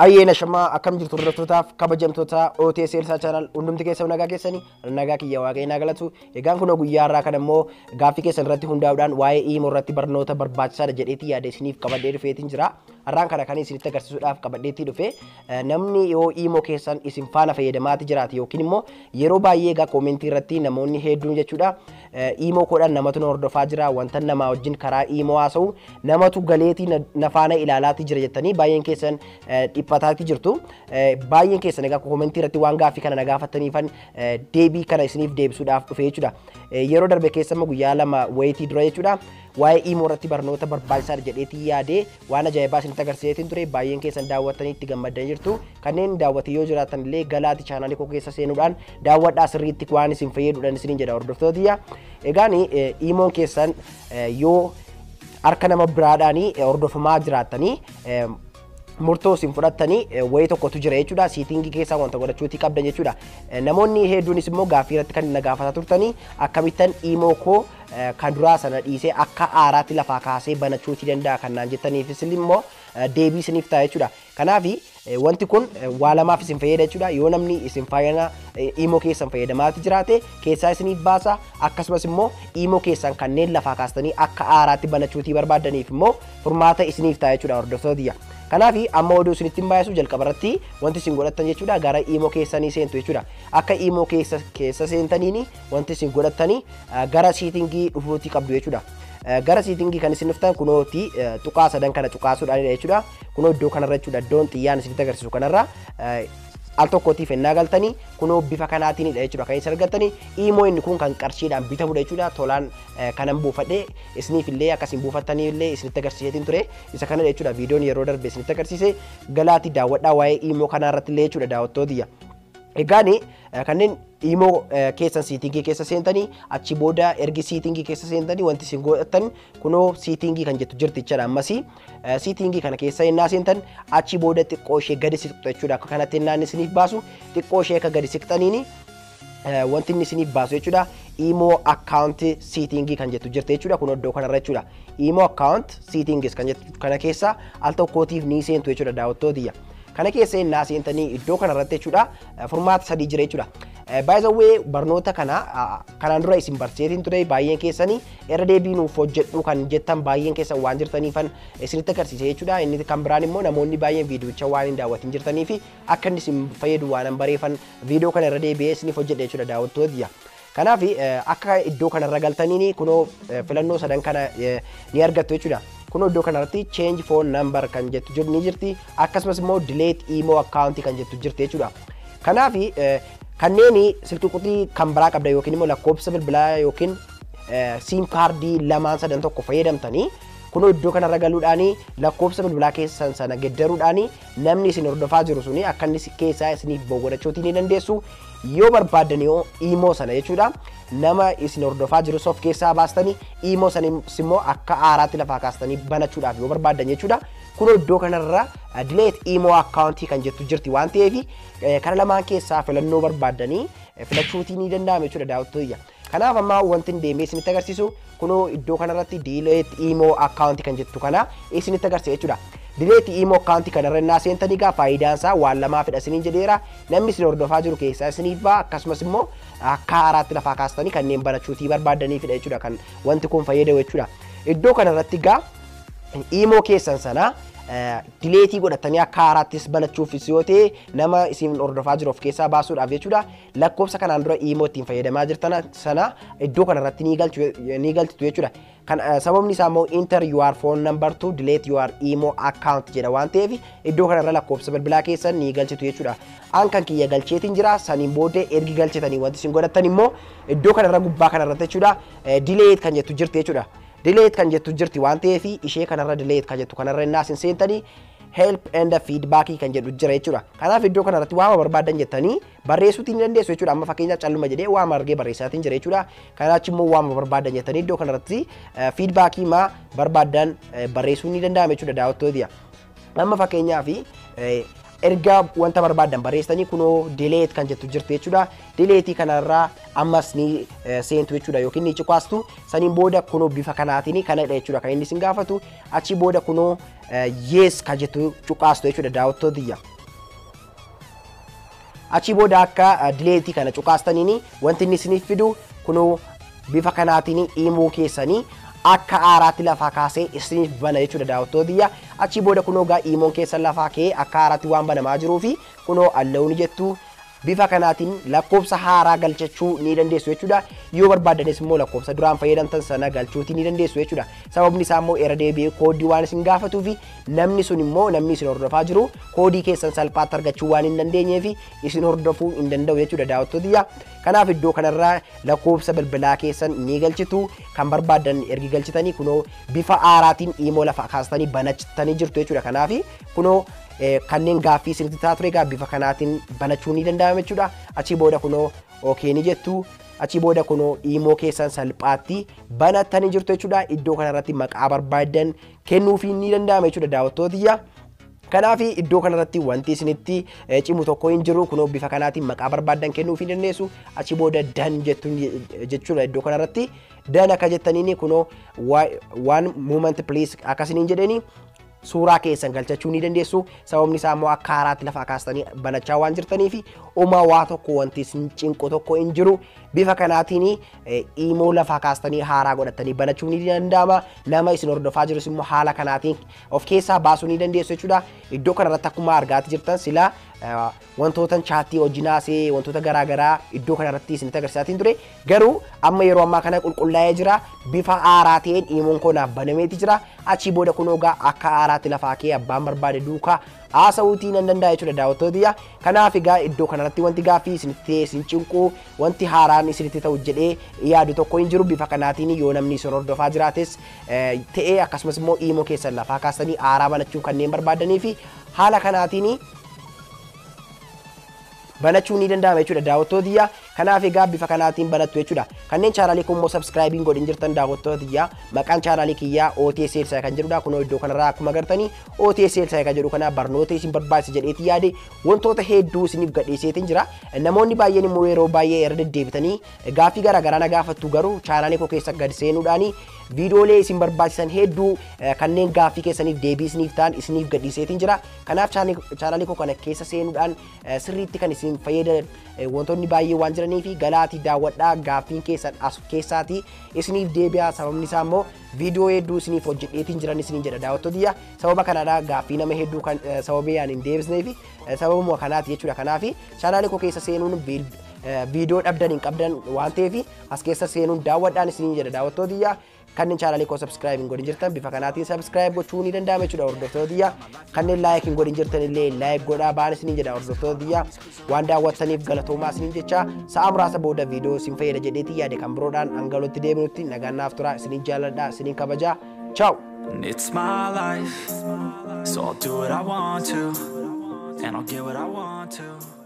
Ayyee nashamaa akkam jirtu hordoftotaaf kabajamtoota OTS Elsaa Channel hundumti keessan nagaa keessanii nagaa kiyya waaqayyo naa galatu. Egaan kunoo guyyaa har'aa kana immoo gaaffii keessan irratti hundaa'uudhaan waa'ee iimoo irratti barnoota barbaachisaadha jedheetii yaada isiniif qabadhee dhufeetiin jira. Har'aan kana kan isinitti agarsiisuudhaaf qabadheetii dhufe namni yoo iimoo keessan isin faana fayyadamaati jiraate yookiin immoo yeroo baay'ee egaa koomentii irratti namoonni hedduun jechuudha iimoo koodhaan namatu na hordofaa jira wanta namaa wajjin karaa iimoo haasa'u namatu galeetii na faana ilaalaati jira jettanii baay'een keessan dhiphataati jirtu. Baay'een keessan egaa koomentii irratti waan gaaffii kana na gaafataniifan deebii kana isiniif deebisuudhaaf dhufe jechuudha. Yeroo darbe keessa immoo guyyaa lama wayitii dura jechuudha. Waa'ee iimoo irratti barnoota barbaachisaadha jedheetii yaadee waan ajaa'ibaa isinitti agarsiiseetiin ture baay'een keessan daawwattanii itti gammaddanii jirtu. Kanneen daawwatee yoo jiraatan illee galaati chaanaalii koo keessa seenuudhaan daawwadhaa sirriitti waan isin fayyaduudhaan isiniin jedha hordoftootiyya. Egaan iimoon keessan yoo harka nama biraadhaanii hordofamaa jiraattanii murtoo isin fudhattanii wayii tokkotu jira jechuudha. Siitingii keessaa wanta godhachuutii qabdan jechuudha. Namoonni hedduunis immoo gaaffii irratti kan na gaafataa turtanii akkamittan iimoo koo kan duraa sana dhiisee akka haaraatti lafaa kaasee banachuutii danda'a kan naan jettaniifis immoo deebii isiniif ta'a jechuudha. Kanaaf wanti kun waa lamaaf isin fayyada jechuudha. Yoo namni isin fayyana iimoo keessan fayyadamaati jiraate keessaa isiniif baasa akkasumas immoo iimoo keessan kanneen lafaa kaastanii akka haaraatti banachuutii barbaadaniif immoo furmaata isiniif ta'a jechuudha hordoftootiyya. Kanaaf amma oduu isinitti hin baay'isu jalqaba irratti wanti isin godhattan jechuudha gara iimoo keessanii seentu jechuudha. Akka iimoo keessa seentaniini wanti isin godhattanii gara siitingii dhufuutii qabdu jechuudha. Gara siitingii kan isin dhuftan kunooti tuqaa sadan kana tuqaasuudhaanidha jechuudha. Kunoo iddoo kanarra jechuudha iddoon xiyyaan isinitti agarsiisu kanarra al tokkootiif ennaa galtanii kunoo bifa kanaatiinidha jechuudha kan isin argattanii iimoo inni kun kan qarshiidhaan bitamudha jechuudha tolaan kanan buufadhe isiniif illee akkasiin buufattanii illee isinitti agarsiiseetiin ture isa kanadha jechuudha viidiyoon yeroo darbe isinitti agarsiise galaati daawwadhaa waa'ee iimoo kanaa irratti illee jechuudha daawwattootiyya. Egaan kanneen iimoo keessan siitingii keessa seentanii achi booda ergi siitingii keessa seentanii wanti isin godhattan kunoo siitingii kan jettu jirti jechuudha ammasii siitingii kana keessa ennaa seentan achi booda xiqqoo ishee gadi siqxu jechuudha akka kanatti ennaan isiniif baasu xiqqoo ishee akka gadi siqxaniini wanti inni isiniif baasu jechuudha iimoo akkaawunti siitingii kan jettu jirti jechuudha kun iddoo kanarra jechuudha iimoo akkaawunti siitingis kan jettu kana keessa al tokkootiif ni seentu jechuudha daawwattootiyya. Kana keessa ennaa seentanii iddoo kanarratti jechuudha furmaata sadii jira jechuudha. By the way barnoota kana kanaan dura isin barsiiseetiin ture baay'een keessanii irra deebii nuuf hojjedhu kan jettan baay'een keessan waan jirtaniifan isinitti agarsiise jechuudha. Inni kan biraan immoo namoonni baay'een viidiyocha waan hin daawwatin jirtanii fi akka inni isin fayyadu waan hin bareefan viidiyoo kana irra deebi'ee isiniif hojjedhe jechuudha daawwattootiyya. Kanaaf akka iddoo kanarra galtaniin kunoo filannoo sadan kana ni argattu jechuudha. Kunoo iddoo kanarratti change phone number kan jettu ni jirti akkasumas immoo delete email account kan jettu jirti jechuudha. Kanaaf kanneen silkii quxii kan biraa qabda yookiin immoo lakkoofsa bilbilaa yookiin siim kaardii lamaan sadan tokko fayyadamtanii kunoo iddoo kanarra galuudhaan lakkoofsa bilbilaa keessan sana geddaruudhaan namni isin hordofaa jiru suni akka inni keessaa isiniif godhachuutii ni dandeessu. Yoo barbaaddan yoo iimoo sana jechuudha nama isin hordofaa jiru of keessaa baastanii iimoo sanis immoo akka haaraatti lafaa kaastanii banachuudhaaf yoo barbaaddan jechuudha. Kunoo iddoo kanarra delete email account kan jettu jirti waan ta'eef kana lamaan keessaa filannoo barbaaddanii filachuutii ni danda'ama jechuudha daawwattootiyya. Kanaaf amma wanti hin deemee isinitti agarsiisu kunoo iddoo kanarratti delete email account kan jettu kana isinitti agarsiisa jechuudha. Delete email account kanarra innaa seentanii gaa faayidaan isaa waan lamaafidha isiniin jedheera. Namni isin hordofaa jiru keessaa isiniif ba'a akkasumas immoo akka haaraatti lafaa kaastanii kanneen banachuutii barbaaddaniifidha jechuudha kan wanti kun fayyadamu jechuudha. Iddoo kanarratti gaa iimoo keessan sana dileetii godhatanii akka haaraattis banachuufis yoo ta'e nama isin hordofaa jiru of keessaa baasuudhaaf jechuudha. Lakkoofsa kanaan dura iimoo ittiin fayyadamaa jirtan sana iddoo kanarratti ni galchitu jechuudha. Kan sababni isaa immoo enter your phone number to delete your email account jedha waan ta'eef iddoo kanarra lakkoofsa bilbilaa keessan ni galchitu jechuudha. An kan kiyya galcheetiin jira saniin booddee ergi galchitanii wanti isin godhattan immoo iddoo kanarra gubbaa kanarratti jechuudha delete kan jettu jirti jechuudha. Delete kan jettu jirti waan ta'eef ishee kanarra delete kan jettu kanarra innaa isin seentanii help and feedback kan jedhu jira jechuudha. Kanaaf iddoo kanarratti waama barbaadan jettanii barreessuutii ni dandeessu jechuudha. Amma fakkeenyaaf calluma jedhee waama argee barreessaatiin jira jechuudha. Kanaaf immoo waama barbaadan jettanii iddoo kanarratti feedback maa barbaadan barreessuu ni danda'ama jechuudha daawwattootiyya. Amma fakkeenyaaf Erga wanta barbaadan barreessitanii kunoo delete kan jettu jirti jechuudha. Delete kanarraa ammas ni seentu jechuudha yookiin ni cuqaastu. Saniin booda kunoo bifa kanaatiin kanadha jechuudha kan inni isin gaafatu. Achi booda kunoo yes kan jettu cuqaastu jechuudha daawwattootiyya. Achi booda akka delete kana cuqaastaniin wanti inni isiniif fidu kunoo bifa kanaatiin Imo keessanii akka haaraatti lafaa kaasee isiniif bana jechuudha daawwattootiyya. Achi booda kunoo gaa Imoon keessan lafaa ka'ee akka haaraatti waan banamaa jiruu fi kunoo allow ni jettu. Bifa kanaatiin lakkoofsa haaraa galchachuu ni dandeessu jechuudha. Yoo barbaaddanis immoo lakkoofsa duraan fayyadamtan sana galchuutii ni dandeessu jechuudha. Sababni isaa immoo irra deebi'ee koodii waan isin gaafatuu fi namni sun immoo namni isin hordofaa jiru koodii keessan salphaatti argachuu waan hin dandeenyee fi isin hordofuu hin danda'u jechuudha daawwattootiyya. Kanaaf iddoo kanarraa lakkoofsa bilbilaa keessan ni galchitu. Kan barbaaddan ergi galchitanii kunoo bifa haaraatiin Imo lafa kaastanii banachitanii jirtu jechuudha. Kanaaf kunoo kanneen gaaffii isinitti ta'a ture egaa bifa kanaatiin banachuu ni danda'ama jechuudha. Achi booda kunoo okay ni jettu. Achi booda kunoo Imo keessan salphaatti banattanii jirtu jechuudha. Iddoo kanarratti maqaa barbaaddan kennuufii ni danda'ama jechuudha daawwattootiyya. Kanaaf iddoo kanarratti wanti isinitti cimu tokko hin jiru. Kunoo bifa kanaatiin maqaa barbaaddan kennuufii dandeessu. Achi booda done jettu jechuudha iddoo kanarratti. Done akka jettaniini kunoo one moment please akkasiniin jedheni suuraa keessan galchachuu ni dandeessu. Sababni isaa immoo akka haaraatti lafaa kaastanii banachaa waan jirtanii fi homaa waa tokko wanti isin cinqu tokko hin jiru. Bifa kanaatiin Imo lafaa kaastanii haaraa godhatanii banachuu ni danda'ama. Nama isin hordofaa jirus immoo haala kanaatiin of keessaa baasuu ni dandeessu jechuudha. Iddoo kanarratti akkuma argaatti jirtan sila wantoota chaattii wajjin haasee wantoota garaagaraa iddoo kanarratti isinitti agarsiisaatiin ture. Garuu amma yeroo ammaa kana qulqullaa'ee jira. Bifa haaraa ta'een Imoon koo naaf banameeti jira. Achii booda kunoo egaa akka haaraatti lafaa kee abbaan barbaade duukaa haasa'uutii nan danda'a jechuudha daawwattootiyya. Kanaaf egaa iddoo kanarratti wanti gaaffii isinitti ta'e isin cinquu wanti haaraan isinitti ta'u jedhee yaadu tokko hin jiru. Bifa kanaatiin yoo namni isin hordofaa jiraates ta'ee akkasumas immoo Imo keessan lafaa kaastanii haaraa banachuu kanneen barbaadanii fi haala kanaatiin banachuu ni danda'ama jechuudha daawwattootiyya. Kanaaf egaa bifa kanaatiin banattu jechuudha. Kanneen chaanaalii kun immoo subscribe godhin jirtan daawwattootiyya. Maqaan chaanaalii kiyyaa OTS Elsaa kan jedhudha. Kunoo iddoo kanarraa akkuma agartanii OTS Elsaa kan jedhu kana barnoota isin barbaachisa jedheeti yaade wantoota hedduu isiniif gadhiiseetiin jira. Namoonni baay'een immoo yeroo baay'ee irra deddeebitanii gaaffii garaagaraa na gaafattu, garuu chaanaalii koo keessa gad seenuudhaani viidiyoolee isin barbaachisan hedduu kanneen gaaffii keessaniif deebii isiniif ta'an isiniif gadhiiseetiin jira. Kanaaf chaanaalii koo kana keessa seenuudhaan sirriitti kan isin fayyadan wantoonni baay'ee waan jiranii fi galaatii daawwadhaa gaaffiin keessan as keessaatii isiniif deebi'a. Sababni isaa immoo viidiyoo hedduu isiniif hojjedheetiin jiran isiniin jedha daawwattootiyya. Sababa kanaadha gaaffii nama hedduu kan sababii ani hin deebisnee fi sababuma kanaati jechuudha. Kanaaf chaanaalii koo keessa seenuun viidiyoo dhabdan hin qabdan waan ta'eef as keessa seenuun daawwadhaan isiniin jedha daawwattootiyya. Kanneen chaanaalii koo subscribe hin godhin jirtan bifa kanaatiin subscribe gochuu ni danda'ama jechuudha hordoftootiyya. Kanneen like hin godhin jirtan illee like godhaa ba'an isiniin jedha hordoftootiyya. Waan daawwattaniif galatoomaa isiniin jecha sa'a muraasa booda viidiyoo isin fayyada jedheetii yaade kan biroodhaan hanga deebinutti nagaan naaf tura. Isiniin jaalladha, isiniin kabajaa. Ciao. And it's my life, so I'll do what I want to, and I'll get what I want to.